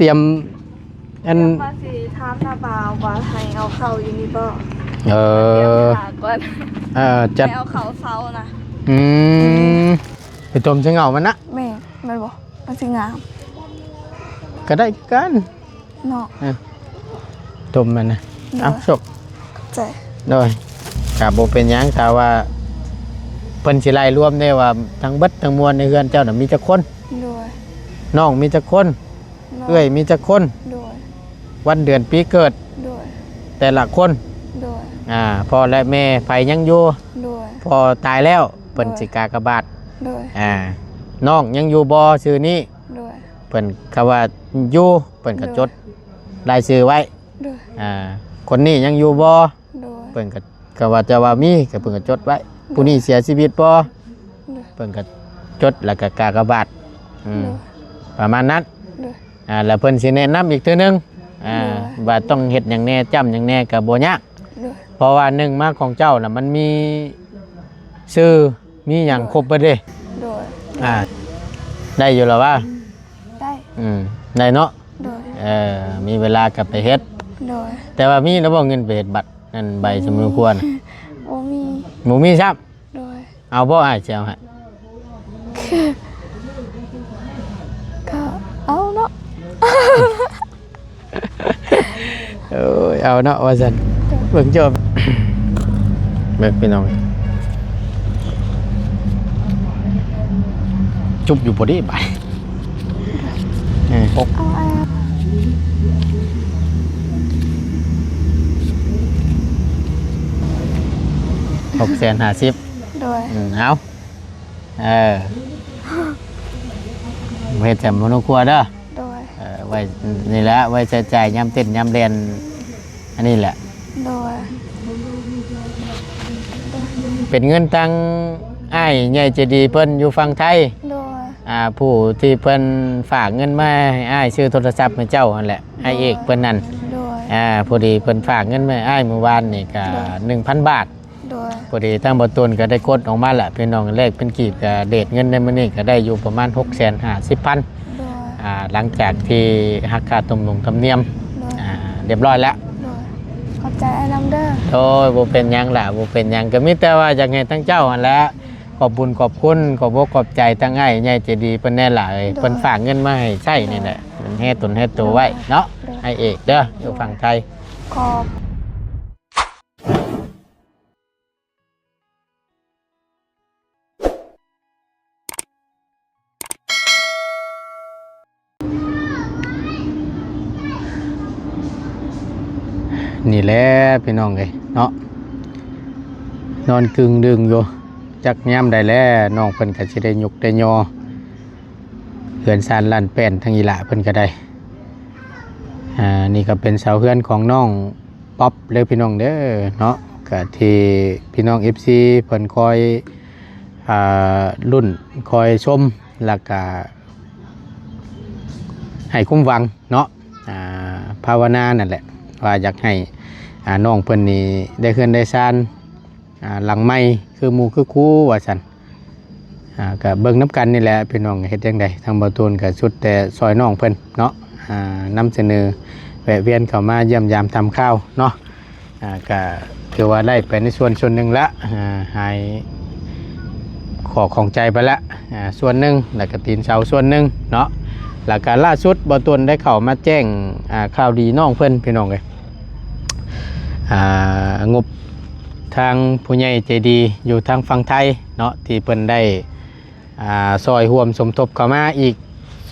ຕຽມອັນ ວ່າຊິຖາມນ້າບ່າວວ່າໃຫ້ເອົາເຂົ້າຢູ່ນີ້ບໍ່? ເອີ ຕຽມຫາກ່ອນ ເອີ ຈັດ ໃຫ້ເອົາເຂົ້າເຊົານະ. ອືມ ໄປຕົ້ມໃສ່ເຫງົາມັນນະ. ແມ່ນ ແມ່ນບໍ່? ມັນຊິງາມ ກໍໄດ້ຄືກັນເນາະ. ເອີ ຕົ້ມມັນນະ. ໂດຍ ເອົາ ໂຊກ ຂອບໃຈ. ໂດຍ ກໍບໍ່ເປັນຫຍັງ ຖ້າວ່າເພິ່ນຊິໄລ່ລວມເດ້ວ່າ ທັງເບິດທັງມວນໃນເຮືອນເຈົ້ານະມີຈັກຄົນ? ໂດຍ ນ້ອງມີຈັກຄົນ? ນ້ອງ ເອື້ອຍມີຈັກຄົນ? ໂດຍ ວັນເດືອນປີເກີດ? ໂດຍ ແຕ່ລະຄົນ? ໂດຍ ອ່າ ພໍ່ແລະແມ່ໃຜຍັງຢູ່? ໂດຍ ພໍ່ຕາຍແລ້ວ ເພິ່ນ ໂດຍ ຊິກາກະບາດ. ໂດຍ ອ່າ ນ້ອງຍັງຢູ່ບໍ່ຊື່ນີ້? ໂດຍ ເພິ່ນ ຄຳວ່າຢູ່ ເພິ່ນກໍ ໂດຍ ຈົດລາຍຊື່ໄວ້. ໂດຍ ອ່າ ຄົນນີ້ຍັງຢູ່ບໍ່? ໂດຍ ເພິ່ນກໍ ກໍວ່າ ເຈົ້າວ່າມີ ກໍເພິ່ນກໍຈົດໄວ້. ໂດຍ ຜູ້ນີ້ເສຍຊີວິດບໍ່? ໂດຍ ເພິ່ນກໍຈົດ ແລ້ວກໍກາກະບາດ. ອືມ ໂດຍ ປະມານນັ້ນ. ໂດຍ ອ່າ ແລ້ວເພິ່ນຊິແນະນຳອີກເທື່ອໜຶ່ງ ອ່າ ໂດຍ ວ່າຕ້ອງເຮັດຫຍັງແດ່ ຈ້ຳຫຍັງແດ່ ກໍບໍ່ຍາກ. ໂດຍ ເພາະວ່າໜຶ່ງມາຂອງເຈົ້ານະ ມັນມີຊື່ ມີຫຍັງ ໂດຍ ຄົບເບິດເດ້. ໂດຍ ອ່າ ໄດ້ຢູ່ລະວ່າ? ໄດ້. ອືມ ໄດ້ເນາະ. ໂດຍ ເອີ ມີເວລາກໍໄປເຮັດ. ໂດຍ ແຕ່ວ່າມີລະບໍ່ເງິນໄປເຮັດບັດນັ້ນ ໃບສຳມະໂນຄົວນະ? ບໍ່ມີ. ບໍ່ມີຊ້ຳ? ໂດຍ ເອົາບໍ່ ອ້າຍຊິເອົາໃຫ້? ກໍເອົາເນາະ. ໂອ້ຍ ເອົາເນາະວ່າຊັ້ນ. ໂດຍ ເບິ່ງຈົບ ເບິ່ງພີ່ນ້ອງ ຈຸບຢູ່ບໍ່ເດ້ບາດ. ເອີ ຫົກ ເອົາ ເອົາ ຫົກແສນຫ້າສິບ. ໂດຍ ອືມ ເອົາ ເອີ ເຮັດແຕ່ມະໂນຄົວເດີ. ໂດຍ ເອີ ໄວ້ ນີ້ແຫຼະ ໄວ້ໃຊ້ຈ່າຍຍາມເຕັ້ນຍາມແລ່ນ ອັນນີ້ແຫຼະ. ໂດຍ ເປັນເງິນທາງອ້າຍໃຫຍ່ໃຈດີເພິ່ນຢູ່ຝັ່ງໄທ. ໂດຍ ອ່າ ຜູ້ທີ່ເພິ່ນຝາກເງິນມາໃຫ້ອ້າຍຊື້ໂທລະສັບໃຫ້ເຈົ້າຫັ້ນແຫຼະ ອ້າຍເອກເພິ່ນນັ້ນ. ໂດຍ ອ່າ ພໍດີເພິ່ນຝາກເງິນມາໃຫ້ອ້າຍມື້ວານນີ້ກະ ໂດຍ ໜຶ່ງພັນບາດ. ໂດຍ ພໍດີທາງບ່າວຕູນກໍໄດ້ກົດອອກມາແລ້ວ ພີ່ນ້ອງ ແລກເປັນກີບກໍເດດເງິນໃນມື້ນີ້ກໍໄດ້ຢູ່ປະມານຫົກແສນຫ້າສິບພັນ. ໂດຍ ອ່າ ຫຼັງຈາກທີ່ຫັກຄ່າຕົມລົງທຳນຽມ ໂດຍ ອ່າ ຮຽບຮ້ອຍແລ້ວ. ໂດຍ ຂອບໃຈອ້າຍນຳເດີ. ໂດຍ ບໍ່ເປັນຫຍັງລະ ບໍ່ເປັນຫຍັງ ກໍມີແຕ່ວ່າຢາກໃຫ້ທາງເຈົ້າຫັ້ນແຫຼະ ຂອບບຸນຂອບຄຸນ ຂອບອົກຂອບໃຈທາງອ້າຍໃຫຍ່ໃຈດີເພິ່ນແດ່ຫຼາຍ. ໂດຍ ເພິ່ນຝາກເງິນມາໃຫ້ໃຊ້ນີ້ແຫຼະ ໂດຍ ເພິ່ນແຮຕຸນແຮໂຕໄວ້ເນາະ. ໂດຍ ອ້າຍເອກເດີ ໂດຍ ຢູ່ຝັ່ງໄທ. ຂອບ ນີ້ແຫຼະພີ່ນ້ອງເອີຍເນາະ ນອນກຶ່ງດຶງຢູ່ ຈັກຍາມໃດແລ້ວ ນ້ອງເພິ່ນກໍຊິໄດ້ຍົກໄດ້ຍໍ ເຮືອນຊານລ້ານແປ້ນ ທາງອີ່ຫຼ້າເພິ່ນກໍໄດ້. ອ່າ ນີ້ກໍເປັນເສົາເຮືອນຂອງນ້ອງ ປັອບເດີພີ່ນ້ອງເດີເນາະ ກະທີ່ພີ່ນ້ອງເອັຟຊີເພິ່ນຄອຍ ອ່າ ລຸ້ນ ຄອຍຊົມ ແລ້ວກະໃຫ້ຄວາມຫວັງເນາະ ອ່າ ພາວະນານັ້ນແຫຼະ ວ່າຢາກໃຫ້ ອ່າ ນ້ອງເພິ່ນນີ້ໄດ້ເຮືອນໄດ້ຊານ ອ່າ ຫຼັງໃໝ່ຄືໝູ່ຄືຄູ່ວ່າຊັ້ນ. ອ່າ ກະເບິ່ງນຳກັນນີ້ແຫຼະພີ່ນ້ອງ ເຮັດຈັ່ງໃດ ທາງບ່າວຕູນກະສຸດແຕ່ຊ່ອຍນ້ອງເພິ່ນເນາະ ອ່າ ນຳສະເໜີແວະວຽນເຂົ້າມາຢ້ຽມຢາມຖາມຂ່າວເນາະ ອ່າ ກະຖືວ່າໄດ້ໄປໃນສ່ວນສ່ວນໜຶ່ງລະ ອ່າ ຫາຍຂໍ້ຂ້ອງໃຈໄປລະ ອ່າ ສ່ວນໜຶ່ງ ແລ້ວກະຕີນເສົາສ່ວນໜຶ່ງເນາະ ແລ້ວກະລ່າສຸດບ່າວຕູນໄດ້ເຂົ້າມາແຈ້ງ ອ່າ ຂ່າວດີນ້ອງເພິ່ນພີ່ນ້ອງເອີຍ ອ່າ ງົບ ທາງຜູ້ໃຫຍ່ໃຈດີຢູ່ທາງຝັ່ງໄທເນາະ ທີ່ເພິ່ນໄດ້ ອ່າ ຊ່ອຍຮ່ວມສົມທົບເຂົ້າມາອີກ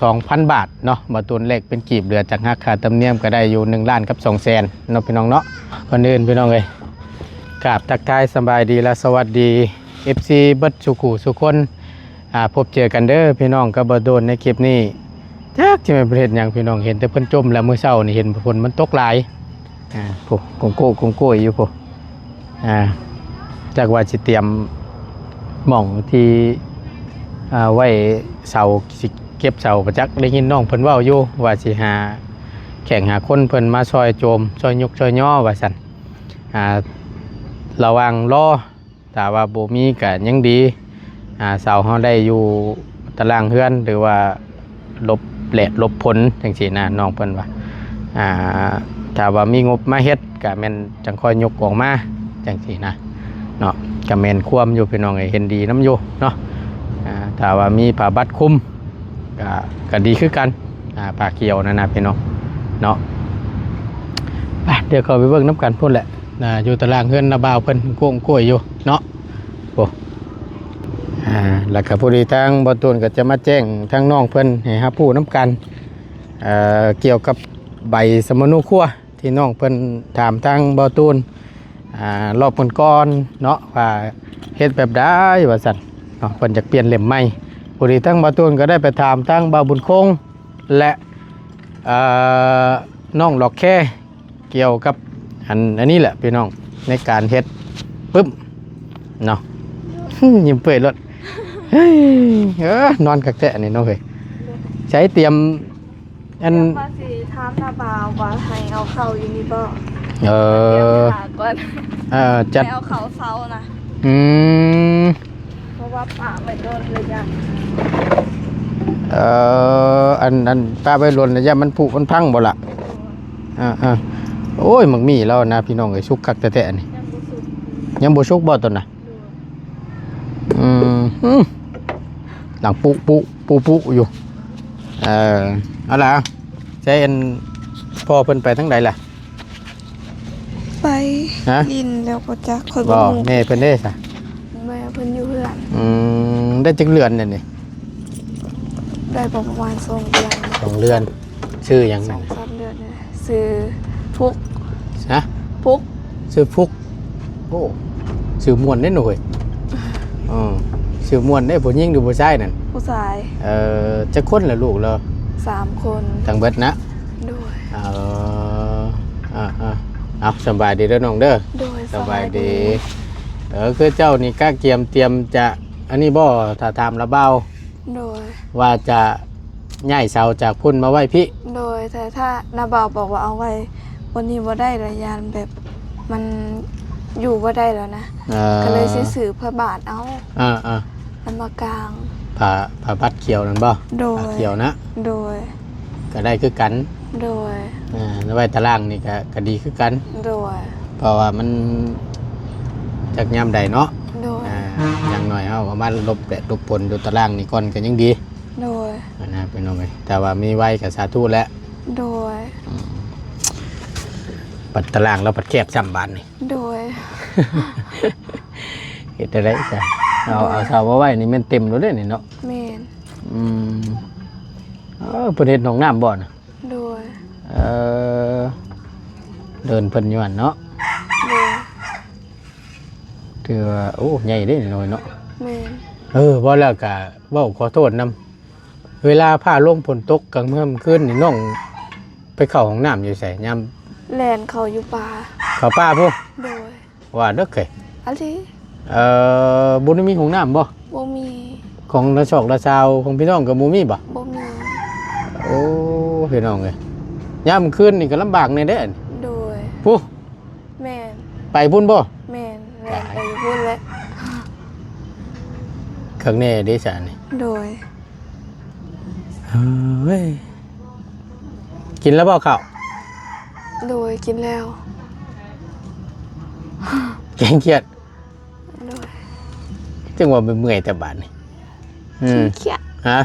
ສອງພັນບາດເນາະ ບ່າວຕູນແລກເປັນກີບ ເຫຼືອຈາກຫັກຄ່າທຳນຽມກໍໄດ້ຢູ່ໜຶ່ງລ້ານກັບສອງແສນເນາະ ພີ່ນ້ອງເນາະ. ກ່ອນອື່ນພີ່ນ້ອງເອີຍ ກາບທັກທາຍສະບາຍດີ ແລະ ສະຫວັດດີ ເອັຟຊີ ເບິດສູ່ຄູ່ສູ່ຄົນ ອ່າ ພົບເຈີກັນເດີພີ່ນ້ອງກັບບ່າວຕູນໃນຄລິບນີ້. ຈັກຊິແມ່ນປະເທດຫຍັງພີ່ນ້ອງ ເຫັນແຕ່ເພິ່ນຈົ່ມແລ້ວ ມື້ເຊົ້ານີ້ເຫັນຝົນມັນຕົກຫຼາຍ ອ່າ ໂອ້ ກົງໂກ້ ກົງໂກ້ຢູ່ພຸ້ນ ອ່າ ຈັກວ່າຊິຕຽມໝ່ອງທີ່ ອ່າ ໄວ້ເສົາ ຊິເກັບເສົາ ບໍ່ຈັກ ໄດ້ຍິນນ້ອງເພິ່ນເວົ້າຢູ່ວ່າຊິຫາແຂກຫາຄົນເພິ່ນມາຊ່ອຍໂຈມ ຊ່ອຍຍົກຊ່ອຍຍໍວ່າຊັ້ນ ອ່າ ລະຫວ່າງລໍ ຖ້າວ່າບໍ່ມີກະຍັງດີ ອ່າ ເສົາເຮົາໄດ້ຢູ່ຕາລ່າງເຮືອນ ຫຼືວ່າຫຼົບ ແດດຫຼົບຝົນຈັ່ງຊີ້ນະ ນ້ອງເພິ່ນວ່າ ອ່າ ຖ້າວ່າມີງົບມາເຮັດກະແມ່ນຈັ່ງຄ່ອຍຍົກອອກມາຈັ່ງຊີ້ນະເນາະ. ກະແມ່ນຄວາມຢູ່ພີ່ນ້ອງເອີຍ ເຫັນດີນຳຢູ່ເນາະ. ອ່າ ຖ້າວ່າມີຜ້າບັດຄຸມ ກະ ກະດີຄືກັນ ອ່າ ຜ້າຂຽວນັ້ນນະພີ່ນ້ອງເນາະ. ໄປ ດຽວເຂົ້າໄປເບິ່ງນຳກັນພຸ້ນແຫຼະ ອ່າ ຢູ່ຕາລ່າງເຮືອນນ້າບ່າວເພິ່ນໂກ້ງໂກ້ຍຢູ່ເນາະ. ໂອ້ ອ່າ ແລ້ວກໍພໍດີທາງບ່າວຕູນກໍຈະມາແຈ້ງທາງນ້ອງເພິ່ນໃຫ້ຮັບຮູ້ນຳກັນ ເອີ ກ່ຽວກັບໃບສຳມະໂນຄົວ ທີ່ນ້ອງເພິ່ນຖາມທາງບ່າວຕູນ ອ່າ ຮອບກ່ອນໆເນາະ ວ່າເຮັດແບບໃດວ່າຊັ້ນເນາະ ເພິ່ນຢາກປ່ຽນເຫຼັ້ມໃໝ່. ພໍດີທາງບ່າວຕູນກໍໄດ້ໄປຖາມທາງບ່າວບຸນຄົງ ແລະ ເອີ ນ້ອງຫຼອກແຄ ກ່ຽວກັບອັນ ອັນນີ້ແຫຼະພີ່ນ້ອງ ໃນການເຮັດປຶ້ມເນາະ. ຍິ້ມເປື່ອຍໂລດ ເອີ ນອນຄັກແທ້ນີ້ນ້ອງເອີຍ. ໃຊ້ຕຽມ ອັນ ດຽວວ່າຊິຖາມນ້າບ່າວວ່າໃຫ້ເອົາເຂົ້າຢູ່ນີ້ບໍ່? ເອີ ຕຽມຖ້າກ່ອນ ເອີ ຈັດ ໃຫ້ເອົາເຂົ້າເຊົ້ານະ. ອືມ ເພາະວ່າປະໄວ້ດົນແລ້ວຢ້ານ ເອີ ອັນ ອັນປະໄວ້ດົນແລ້ວຢ້ານມັນຜຸມັນພັງບໍ່ລະ? ເອີ ເອີ ໂອ້ຍ ໝາກໝີ່ລາວນະພີ່ນ້ອງເອີຍ ສຸກຄັກແທ້ໆນີ້. ຍັງບໍ່ສຸກ ຍັງບໍ່ສຸກບໍ່ຕົນນະ? ອືມ ອືມ ດັງປຸ ປຸ ປຸ ປຸຢູ່. ເອີ ເອົາລະ ໃຊ້ອັນ ພໍ່ເພິ່ນໄປທາງໃດລະ? ໄປ ຮະ? ຫຼິ້ນແລ້ວບໍ່ຈັກ ຂ້ອຍບໍ່ຮູ້. ແມ່ເພິ່ນເດ້ຊະ? ແມ່ເພິ່ນຢູ່ເຮືອນ. ອືມ ໄດ້ຈັກເດືອນແລ້ວນີ້? ໄດ້ປະມານສອງເດືອນ. ສອງເດືອນ. ຊື່ຫຍັງ? ສອງສາມເດືອນ. ຊື່ຟຸກ. ຮະ? ຟຸກ. ຊື່ຟຸກ. ໂອ້ ຊື່ມ່ວນເດ້ເນາະເວີຍ. ເອີ ຊື່ມ່ວນເດ້. ຜູ້ຍິງຫຼືຜູ້ຊາຍນັ້ນ? ຜູ້ຊາຍ. ເອີ ຈັກຄົນລະລູກລາວ? ສາມຄົນ. ທັງເບິດນະ? ໂດຍ. ເອີ ເອົາ ເອົາ ເອົາ ສະບາຍດີເດີນ້ອງເດີ. ໂດຍ ສະບາຍດີ. ສະບາຍດີ. ເອີ ຄືເຈົ້ານີ້ກະກຽມ ຕຽມຈະອັນນີ້ບໍ່ ຖ້າຖາມລາວບ່າວ? ໂດຍ. ວ່າຈະຍ້າຍເສົາຈາກພຸ້ນມາໄວ້ພີ້? ໂດຍ ແຕ່ຖ້ານ້າບ່າວບອກວ່າເອົາໄວ້ບ່ອນນີ້ບໍ່ໄດ້ລະ ຢ້ານແບບມັນຢູ່ບໍ່ໄດ້ແລ້ວນະ. ເອີ ກໍເລີຍຊິຊື້ຜ້າບາດເອົາ. ເອີໆ ນຳມາກາງ. ຜ້າ ຜ້າບັດຂຽວນັ້ນບໍ່? ໂດຍ. ຜ້າຂຽວນະ? ໂດຍ. ກໍໄດ້ຄືກັນ. ໂດຍ. ເອີ ໄວ້ຕາລ່າງນີ້ກໍ ກໍດີຄືກັນ. ໂດຍ. ເພາະວ່າມັນຈັກຍາມໃດເນາະ. ໂດຍ. ອ່າ ຢ່າງໜ້ອຍເຮົາກໍມາຫຼົບແດດຫຼົບຝົນຢູ່ຕາລ່າງນີ້ກ່ອນກໍຍັງດີ. ໂດຍ. ອັນນັ້ນພີ່ນ້ອງເອີຍ ແຕ່ວ່າມີໄວ້ກໍສາທຸແຫຼະ. ໂດຍ. ອືມ ບັດຕາລ່າງລາວພັດແຄບຊ້ຳບາດນີ້. ໂດຍ. ເຮັດໄດ້ໃດຊະ? ເອົາ ໂດຍ ເອົາເສົາມາໄວ້ນີ້ແມ່ນເຕັມໂລດເດ້ນີ້ເນາະ. ແມ່ນ. ອືມ ເອີ ເພິ່ນເຮັດຫ້ອງນ້ຳບໍ່ນະ? ໂດຍ. ເອີ ເດີ່ນເພິ່ນຢູ່ຫັ້ນເນາະ. ໂດຍ. ຖືວ່າ ໂອ້ ໃຫຍ່ເດ້ນ້ອຍເນາະ. ແມ່ນ. ເອີ ເວົ້າແລ້ວກະເວົ້າຂໍໂທດນຳ ເວລາຟ້າລົງຝົນຕົກກາງຄ່ຳຄືນນີ້ ນ້ອງໄປເຂົ້າຫ້ອງນ້ຳຢູ່ໃສ? ຍາມ ແລ່ນເຂົ້າຢູ່ປ່າ. ເຂົ້າປ່າພຸ້ນ? ໂດຍ. ວ່າເດີເຄີຍ ອາລີ. ເອີ ບໍ່ໄດ້ມີຫ້ອງນ້ຳບໍ່? ບໍ່ມີ. ຂອງລະຊອກລະຊາວຂອງພີ່ນ້ອງກໍບໍ່ມີບໍ່? ບໍ່ມີ. ໂອ້ ພີ່ນ້ອງເອີຍ ຍາມຄືນນີ້ກໍລຳບາກແດ່ເດ້. ໂດຍ. ພຸ້ນ. ແມ່ນ. ໄປພຸ້ນບໍ່? ແມ່ນ ແລ່ນໄປພຸ້ນແຫຼະ. ຄັກແນ່ເດ້ຊະນີ້. ໂດຍ. ເອີຍ ກິນແລ້ວບໍ່ເຂົ້າ? ໂດຍ ກິນແລ້ວ. ແກງຂຽດ. ໂດຍ. ຈັ່ງວ່າເມື່ອຍແຕ່ບາດນີ້. ອືມ ຂີ້ຂຽດ. ຮະ?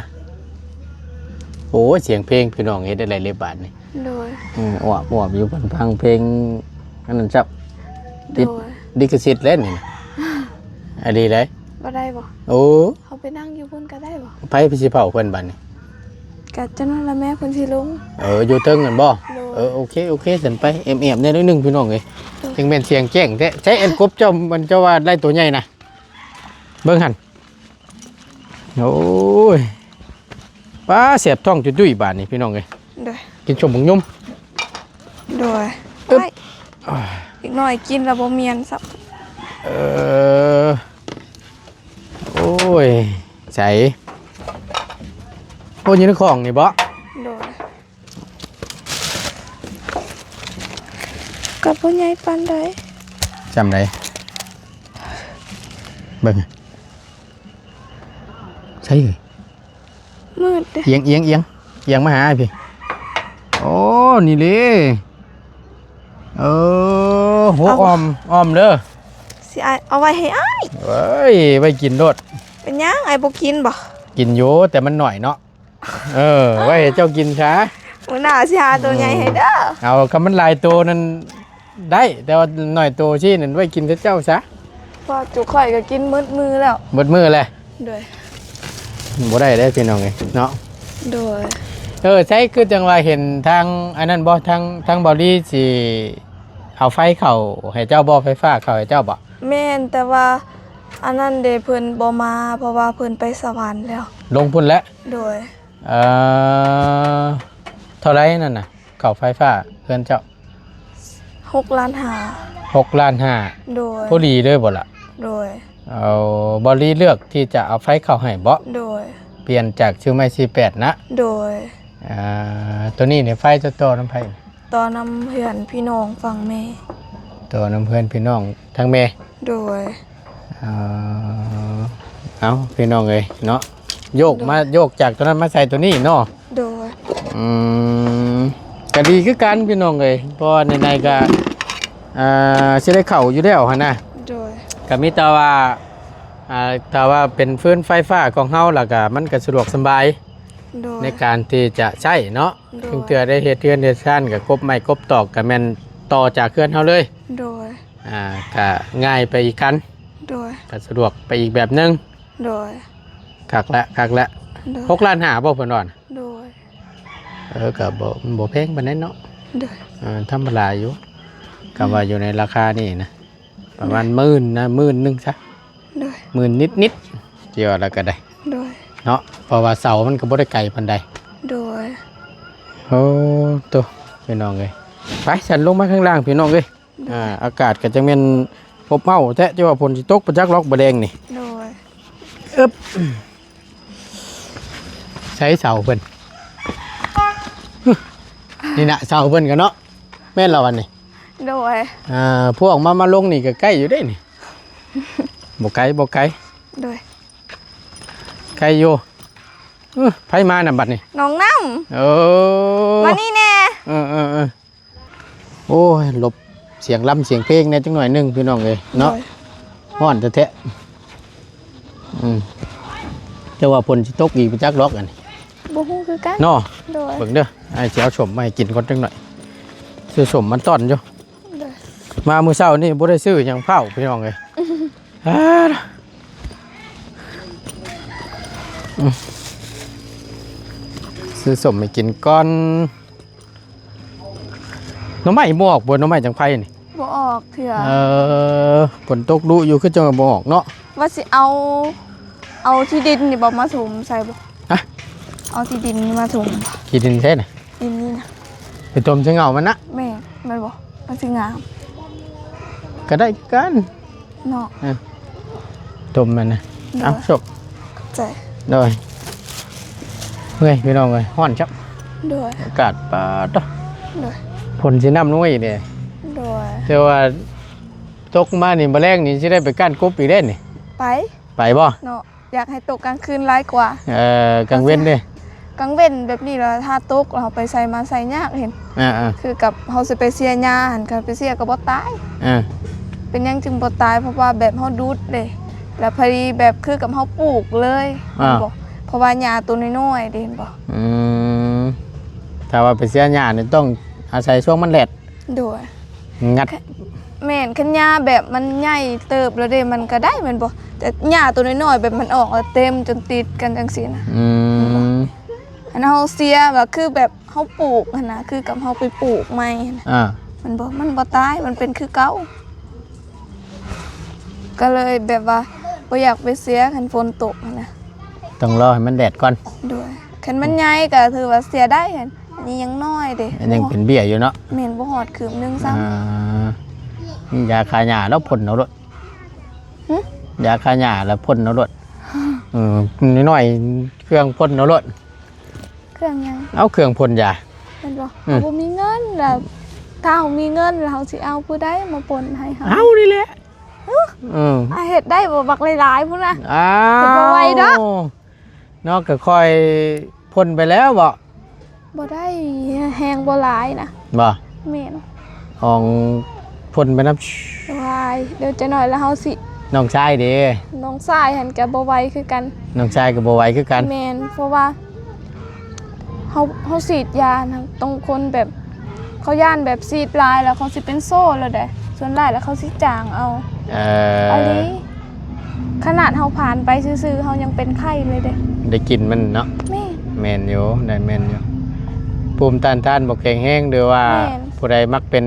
ໂອ້ຍ ສຽງເພງພີ່ນ້ອງ ເຮັດໄດ້ຫຼາຍເລີຍບາດນີ້. ໂດຍ. ອືມ ອວບໆ ຢູ່ເພິ່ນຟັງເພງອັນນັ້ນຊະ. ຕິດ ໂດຍ ລິຂະສິດແລ້ວນີ້ນະ. ອາ ດີໃດ. ບໍ່ໄດ້ບໍ່? ໂອ້ ເຮົາໄປນັ່ງຢູ່ພຸ້ນກໍໄດ້ບໍ່? ໃຜ ໃຜຊິເຝົ້າເພິ່ນບາດນີ້? ກະຈັ່ງນັ້ນລະແມ່ ເພິ່ນຊິລົງ. ເອີ ຢູ່ເທິງຫັ້ນບໍ່? ໂດຍ. ເອີ ໂອເຄ ໂອເຄ ຊັ້ນໄປ ແອບໆ ແດ່ໜ້ອຍໜຶ່ງພີ່ນ້ອງເອີຍ. ໂດຍ. ຈັ່ງແມ່ນສຽງແຈ້ງແທ້. ໃຊ້ອັນກົບເຈົ້າ ມັນເຈົ້າວ່າໄດ້ໂຕໃຫຍ່ນະ ເບິ່ງຫັ້ນ. ໂອ້ຍ ປ້າ ແສບທ້ອງຈຸ້ຍໆ ບາດນີ້ພີ່ນ້ອງເອີຍ. ໂດຍ. ກິນສົ້ມບັກຫຍຸ້ມ. ໂດຍ. ອຶບ. ໂອ້ຍ ອີກໜ້ອຍກິນແລ້ວບໍ່ມ່ຽນຊ້ຳ. ເອີ ໂອ້ຍ ໃສ? ໂອ້ ຢູ່ໃນຂອງນີ້ບໍ? ໂດຍ. ກໍບໍ່ໃຫຍ່ປານໃດ. ສ່ຳໃດ? ເບິ່ງ. ໃສເອີຍ? ມືດເດ້. ອຽງ ອຽງ ອຽງ. ກຽງມາຫາອ້າຍພີ້. ໂອ້ ນີ້ເດ້. ເອີ ຫົວ ເອົາ ອ້ອມ ອ້ອມເດີ. ຊິອ້າຍ ເອົາໄວ້ໃຫ້ອ້າຍ. ເອີຍ ໄວ້ກິນໂລດ. ເປັນຫຍັງ ອ້າຍບໍ່ກິນບໍ່? ກິນຢູ່ ແຕ່ມັນໜ້ອຍເນາະ. ເອີ ໄວ້ໃຫ້ເຈົ້າກິນຊະ. ມື້ໜ້າຊິຫາໂຕໃຫຍ່ໃຫ້ເດີ. ເອົາ ຄັນມັນຫຼາຍໂຕນັ້ນໄດ້ ແຕ່ວ່າໜ້ອຍໂຕຊີ້ນັ້ນໄວ້ກິນແຕ່ເຈົ້າຊະ. ເພາະຈຸຂ້ອຍກໍກິນໝົດມື້ແລ້ວ. ໝົດມື້ແຫຼະ. ໂດຍ. ບໍ່ໄດ້ເດ້ພີ່ນ້ອງເອີຍເນາະ. ໂດຍ. ເອີ ໃສຄືຈັ່ງວ່າເຫັນທາງອັນນັ້ນບໍ່ ທາງ ທາງເບົາລີຊິເອົາໄຟເຂົ້າໃຫ້ເຈົ້າບໍ່ ໄຟຟ້າເຂົ້າໃຫ້ເຈົ້າບໍ່? ແມ່ນ ແຕ່ວ່າອັນນັ້ນເດ້ ເພິ່ນບໍ່ມາ ເພາະວ່າເພິ່ນໄປສະຫວັນແລ້ວ. ລົງພຸ້ນແຫຼະ. ໂດຍ. ເອີ ເທົ່າໃດນັ້ນນະ ເຂົ້າໄຟຟ້າເຮືອນເຈົ້າ? ຫົກລ້ານຫ້າ. ຫົກລ້ານຫ້າ. ໂດຍ. ພໍດີເລີຍບໍ່ລະ? ໂດຍ. ເອົາ ເບົາລີເລືອກທີ່ຈະເອົາໄຟເຂົ້າໃຫ້ບໍ່? ໂດຍ. ປ່ຽນຈາກຊື່ໄມ້ສີ່ແປດນະ? ໂດຍ. ອ່າ ໂຕນີ້ນີ້ໄຟຈະຕໍ່ນຳໃຜ? ຕໍ່ນຳເພື່ອນພີ່ນ້ອງຝັ່ງແມ່. ຕໍ່ນຳເພື່ອນພີ່ນ້ອງທາງແມ່. ໂດຍ. ເອີ ເອົາ ພີ່ນ້ອງເອີຍເນາະ ໂຍກ ໂດຍ ມາ ໂຍກຈາກໂຕນັ້ນມາໃສ່ໂຕນີ້ເນາະ. ໂດຍ. ອືມ ກະດີຄືກັນພີ່ນ້ອງເອີຍ ເພາະວ່າໃນໆ ກະ ອ່າ ຊິໄດ້ເຂົ້າຢູ່ແລ້ວຫັ້ນນະ. ໂດຍ. ກະມີແຕ່ວ່າ ອ່າ ຖ້າວ່າເປັນຟືນໄຟຟ້າຂອງເຮົາ ແລ້ວກະມັນກະສະດວກສະບາຍ. ໂດຍ. ໃນການທີ່ຈະໃຊ້ເນາະ. ໂດຍ. ເຖິງເທື່ອໄດ້ເຮັດເຮືອນເຮັດຊານ ກະກົບໄມ້ກົບຕອກ ກະແມ່ນຕໍ່ຈາກເຮືອນເຮົາເລີຍ. ໂດຍ. ອ່າ ກະງ່າຍໄປອີກຂັ້ນ. ໂດຍ. ກະສະດວກໄປອີກແບບໜຶ່ງ. ໂດຍ. ຄັກແລ້ວ ຄັກແລ້ວ. ໂດຍ. ຫົກລ້ານຫ້າບໍ່ເພິ່ນວ່ານະ? ໂດຍ. ເອີ ກະບໍ່ ມັນບໍ່ແພງປານໃດເນາະ. ໂດຍ. ເອີ ທຳມະດາຢູ່ ກະວ່າ ໂດຍ ຢູ່ໃນລາຄານີ້ນະ ປະມານ ໂດຍ ໝື່ນນະ ໝື່ນໜຶ່ງຊະ. ໂດຍ. ໝື່ນນິດໆ ຊິວ່າແລ້ວກະໄດ້. ໂດຍ. ເນາະ ເພາະວ່າເສົາມັນກະບໍ່ໄດ້ໄກປານໃດ. ໂດຍ. ໂອ້ ໂຕ ພີ່ນ້ອງເອີຍ ໄປຊັ້ນລົງມາຂ້າງລ່າງພີ່ນ້ອງເອີຍ. ໂດຍ. ອ່າ ອາກາດກໍຈັກແມ່ນອົບເອົ້າແທ້ ຈະວ່າຝົນຊິຕົກປະຈັກລັອກບໍ່ແດງນີ້. ໂດຍ. ອຶບ ໃຊ້ເສົາເພິ່ນ ນີ້ນະ ເສົາເພິ່ນກໍເນາະ ແມ່ນລະວັນນີ້. ໂດຍ. ອ່າ ພວກມາ ມາລົງນີ້ກໍໃກ້ຢູ່ເດ້ນີ້ ບໍ່ໄກ ບໍ່ໄກ. ໂດຍ. ໃກ້ຢູ່. ອື ໃຜມານຳບັດນີ້? ນ້ອງນ້ຳ. ເອີ ມານີ້ແດ່. ເອີໆໆ. ໂອ້ຍ ຫຼົບສຽງລຳສຽງເພງແດ່ຈັກໜ້ອຍໜຶ່ງພີ່ນ້ອງເອີຍເນາະ. ໂດຍ. ຮ້ອນແທ້ໆ ອືມ ແຕ່ວ່າຝົນຊິຕົກອີກບໍ່ຈັກດອກອັນນີ້ ບໍ່ຮູ້ຄືກັນເນາະ. ໂດຍ. ເບິ່ງເດີ ອ້າຍຊິເອົາສົ້ມມາໃຫ້ກິນກ່ອນຈັກໜ້ອຍ ຊື້ສົ້ມມາຕ້ອນຢູ່. ໂດຍ. ມາມື້ເຊົ້ານີ້ບໍ່ໄດ້ຊື້ຫຍັງພ້າວພີ່ນ້ອງເອີຍ. ອ່າ ອືມ ຊື້ສົ້ມໃຫ້ກິນກ່ອນ. ໜໍ່ໄມ້ບໍ່ອອກບໍ່ ໜໍ່ໄມ້ຈັງໄຟນີ້? ບໍ່ອອກເທື່ອ. ເອີ ຝົນຕົກດຸຢູ່ ຄືຈັ່ງວ່າບໍ່ອອກເນາະ. ວ່າຊິເອົາ ເອົາຂີ້ດິນນີ້ບໍ່ມາຖົມໃສ່ບໍ່? ຮະ? ເອົາຂີ້ດິນນີ້ມາຖົມ. ຂີ້ດິນໃສນະ? ດິນນີ້ນະ ໄປຖົມໃສ່ເຫງົ້າມັນນະ. ແມ່ນ ແມ່ນບໍ່? ມັນຊິງາມ. ກໍໄດ້ຄືກັນ. ເນາະ. ເອີ ຕົ້ມມັນນະ. ໂດຍ. ເອົາ ສົບ ຂອບໃຈ. ໂດຍ. ເມື່ອຍພີ່ນ້ອງເອີຍ ຮ້ອນຈັບ. ໂດຍ. ອາກາດປາດໂທ້. ໂດຍ. ຝົນຊິນຳລົງມາອີກເດ້. ໂດຍ. ແຕ່ວ່າຕົກມານີ້ ມື້ແລງນີ້ຊິໄດ້ໄປກ້ານກົບອີກເດ້ນີ້. ໄປ. ໄປບໍ່? ເນາະ. ຢາກໃຫ້ຕົກກາງຄືນຫຼາຍກວ່າ. ເອີ ກາງເວັນເດ້? ກາງເວັນແບບນີ້ລະ ຖ້າຕົກເຮົາໄປໃສມາໃສຍາກເຫັນ. ອ່າໆ ຄືກັບເຮົາຊິໄປເສຍຫຍ້າຫັ້ນ ຄັນໄປເສຍກໍບໍ່ຕາຍ. ອ່າ ເປັນຫຍັງຈຶ່ງບໍ່ຕາຍ? ເພາະວ່າແບບເຮົາດູດເດ້ ແລ້ວພໍດີແບບຄືກັບເຮົາປູກເລີຍ. ອ່າ ເຫັນບໍ່? ເພາະວ່າຫຍ້າໂຕນ້ອຍໆເດ້ ເຫັນບໍ່? ອືມ ຖ້າວ່າໄປເສຍຫຍ້ານີ້ຕ້ອງອາໄສຊ່ວງມັນແດດ. ໂດຍ. ງັດ. ແມ່ນ ຄັນຫຍ້າແບບມັນໃຫຍ່ເຕີບແລ້ວເດ້ ມັນກໍໄດ້ແມ່ນບໍ່? ແຕ່ຫຍ້າໂຕນ້ອຍໆ ແບບມັນອອກແລ້ວເຕັມຈົນຕິດກັນຈັ່ງຊີ້ນະ. ອືມ ອັນເຮົາເສຍວ່າຄືແບບເຮົາປູກຫັ້ນນະ ຄືກັບເຮົາໄປປູກໃໝ່ຫັ້ນນະ. ອ່າ ແມ່ນບໍ່? ມັນບໍ່ຕາຍ ມັນເປັນຄືເກົ່າ. ກໍເລີຍແບບວ່າບໍ່ຢາກໄປເສຍຄັນຝົນຕົກຫັ້ນນະ. ຕ້ອງລໍໃຫ້ມັນແດດກ່ອນ. ໂດຍ. ຄັນມັນໃຫຍ່ກໍຖືວ່າເສຍໄດ້ຫັ້ນ. ອັນນີ້ຍັງນ້ອຍເດ້ ອັນຍັງເປັນເບ້ຍຢູ່ເນາະ. ແມ່ນ ບໍ່ຮອດຄືບໜຶ່ງຊ້ຳ. ອ່າ ມີຢາຂ້າຫຍ້າແລ້ວພົ່ນເອົາໂລດ. ຫຶ? ຢາຂ້າຫຍ້າແລ້ວພົ່ນເອົາໂລດ. ເອີ ນ້ອຍໆ ເຄື່ອງພົ່ນເອົາໂລດ. ເຄື່ອງຫຍັງ? ເອົາເຄື່ອງພົ່ນຢາ. ແມ່ນບໍ່? ອືມ ເຮົາບໍ່ມີເງິນ ແລ້ວຖ້າເຮົາມີເງິນ ແລ້ວເຮົາຊິເອົາຜູ້ໃດມາພົ່ນໃຫ້ເຮົາ? ເຮົານີ້ແຫຼະ. ຫຶ? ເອີ ອາ ເຮັດໄດ້ບໍ່ ບັກຫຼາຍໆ ພຸ້ນນະ? ອ້າວ ເຮັດບໍ່ໄຫວດອກ. ເນາະ ກໍຄ່ອຍພົ່ນໄປແລ້ວເບາະ. ບໍ່ໄດ້ ແຮງບໍ່ຫຼາຍນະ. ບໍ່? ແມ່ນ. ອອງ ພົ່ນໄປນຳ. ວາຍ ດຽວຈັກໜ້ອຍລະເຮົາຊິ. ນ້ອງຊາຍເດ? ນ້ອງຊາຍຫັ້ນກະບໍ່ໄຫວຄືກັນ. ນ້ອງຊາຍກໍບໍ່ໄຫວຄືກັນ. ແມ່ນ ເພາະວ່າເຮົາ ເຮົາສີດຢານະ ຕ້ອງຄົນແບບ ເຂົາຢ້ານແບບສີດຫຼາຍແລ້ວເຂົາຊິເປັນໂຊລະເດ້. ສ່ວນຫຼາຍແລ້ວເຂົາຊິຈາງເອົາ. ເອີ ອີ່ຫຼີ. ຂະໜາດເຮົາຜ່ານໄປຊື່ໆ ເຮົາຍັງເປັນໄຂ້ເລີຍເດ້. ໄດ້ກິ່ນມັນເນາະ. ແມ່ນ. ແມ່ນຢູ່ ນັ້ນແມ່ນຢູ່. ພູມຕ້ານທານບໍ່ແຂງແຮງ ຫຼືວ່າ ແມ່ນ ຜູ້ໃດມັກເປັນ